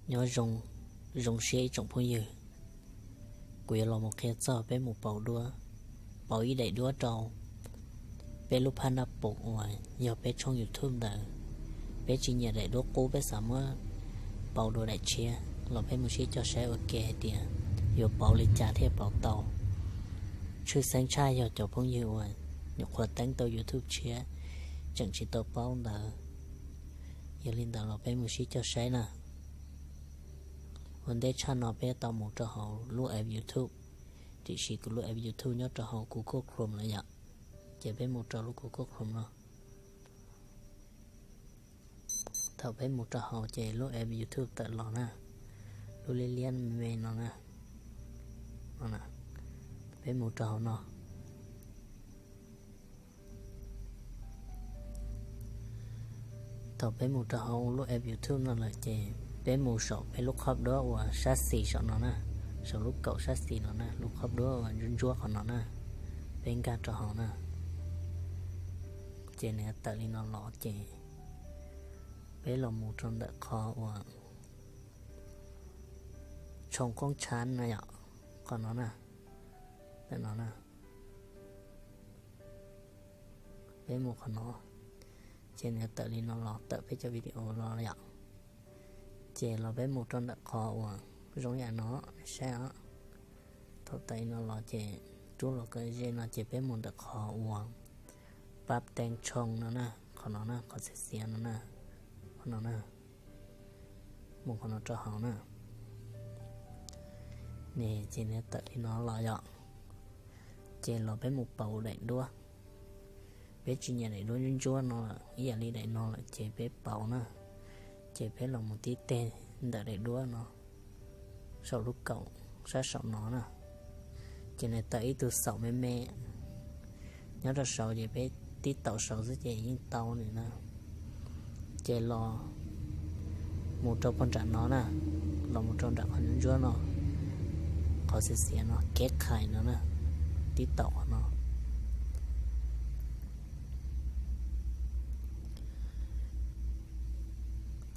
Nyob zoo, zoo siab ib tsoom phooj ywg. Kuv yuav los mus qhia txog peb mus pauv duab, pauv ib daim duab rau peb lub phab naj pum uas yog peb tshooj YouTube ntawd. Peb tsis nyiam daim duab qub, peb xav muab pauv dua daim tshiab los peb mus sib cog saib ua ke hais tias yuav pauv li cas thiaj pauv tau. Tshwj xeeb tshaj yog cov phooj ywg uas nyuam qhuav teeb tau YouTube tshiab tseem tsis tau paub ntawd. Yog li ntawd los peb mus sib cog saib na. Ua ntej tshaj no peb tau mus rau hauv lub app YouTube, tiam sis kuv lub app YouTube nyob rau hauv Google Chrome lawm yom. Ces peb mus rau lub Google Chrome no. Thaum peb mus rau hauv ces lub app YouTube tawm los na, lub liab liab me me no na. Peb mus rau hauv no. Thaum peb mus rau hauv lub app YouTube no lawm ces peb mus saum peb lub qhov duab uas sab xis saum no na, saum lub kaum sab xis no na, lub qhov duab uas ntsuab ntsuab qhov no na, peb nkag rau hauv na. Ces nws tawm li no los ces peb los mus rau ntawm qhov uas tshooj qoob tshab na yom, qhov no na, ntawm no na. Peb mus qhov no, ces nws tawm li no los tawm peb cov video los yom. Ces los peb mus rau ntawm qhov uas zoo yam no, saib os. Thaum tawm li no los ces rub los kov ze no ces peb mus ntawm qhov uas pab teeb tshooj no na, qhov no na, qhov xiav xiav no na, qhov no na. Mus qhov no rau hauv na. Ces nws tawm li no los yom. Ces los peb mus pauv daim duab. Peb tsis nyiam daim duab ntsuab ntsuab no lawm, ib yam li daim no lawm ces peb pauv na. Ces peb los mus tib teg ntawm daim duab no saum lub kaum sab saum no na. Ces nws tawm ib tug xaum me me nyob rau saud ces peb tib taus saud xwb ces yeej tau nws na. Ces los mus rau pog nram no na, los mus rau nram qhov ntsuab ntsuab no, qhov xiav xiav no, kev qhais no na, tib taus qhov no.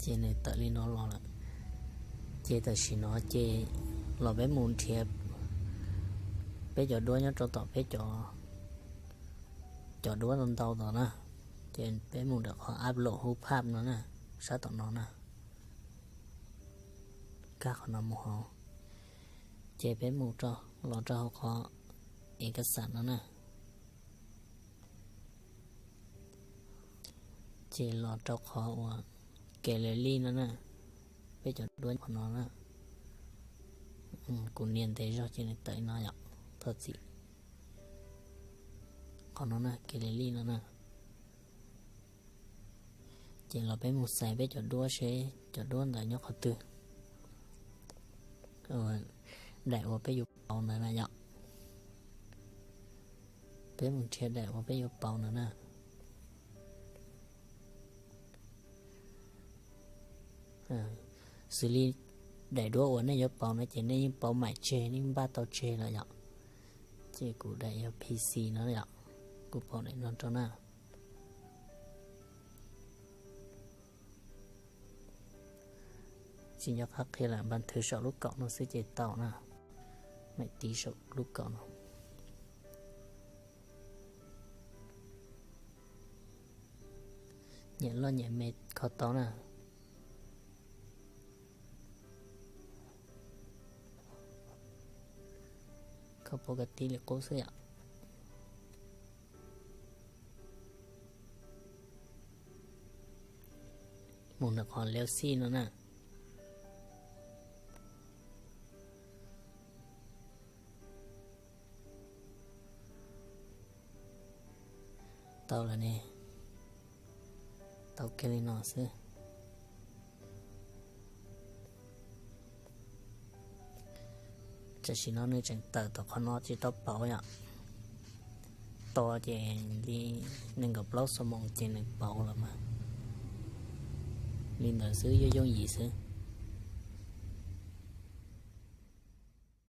Ces nws tawm li no los lawm. Ces tam sim no ces los peb mus nrhiav peb cov duab nyob rau tom peb cov, cov duab ntau ntau tom na. Ces peb mus rau qhov upload hub phaj no na, sab tom no na. Kag qhov no mus hauv. Ces peb mus rau, los rau hauv qhov ev kas xas no na. Ces los rau qhov uas gallery no na, peb cov duab qhov no na. Kuv nias ntev zog ces nws tawm li no yom, thov txim. Qhov no na, gallery no na. Ces los peb mus xaiv peb cov duab seb cov duab ntawd nyob qhov twg. Daim uas peb yuav pauv ntawd na yom. Peb mus nrhiav daim uas peb yuav pauv ntawd na. Xws li daim duab uas nej yuav pauv no ces nej yeej pauv maim tseg, nej npaj tau tseg lawm yom. Ces kuv daim yog P C no yom, kuv pauv daim no rau na. Tsis nco qab qhia lawm, npa thwv saum lub kaum no xwb ces tau na. Maim tiv saum lub kaum no. Nyiam loj nyiam me kho tau na. Kho pov kas tib li qub xwb yom. Mus ntawm qhov leuv xij no na. Tau lawm ne. Tau kiag li no xwb. Tam sim no nws tseem tawm tom qhov no tsis tau pauv yom. Tos ces li nees nkaum plaub xuab moos ces nws pauv lawm mas. Li ntawd xwb, yooj yooj yim xwb.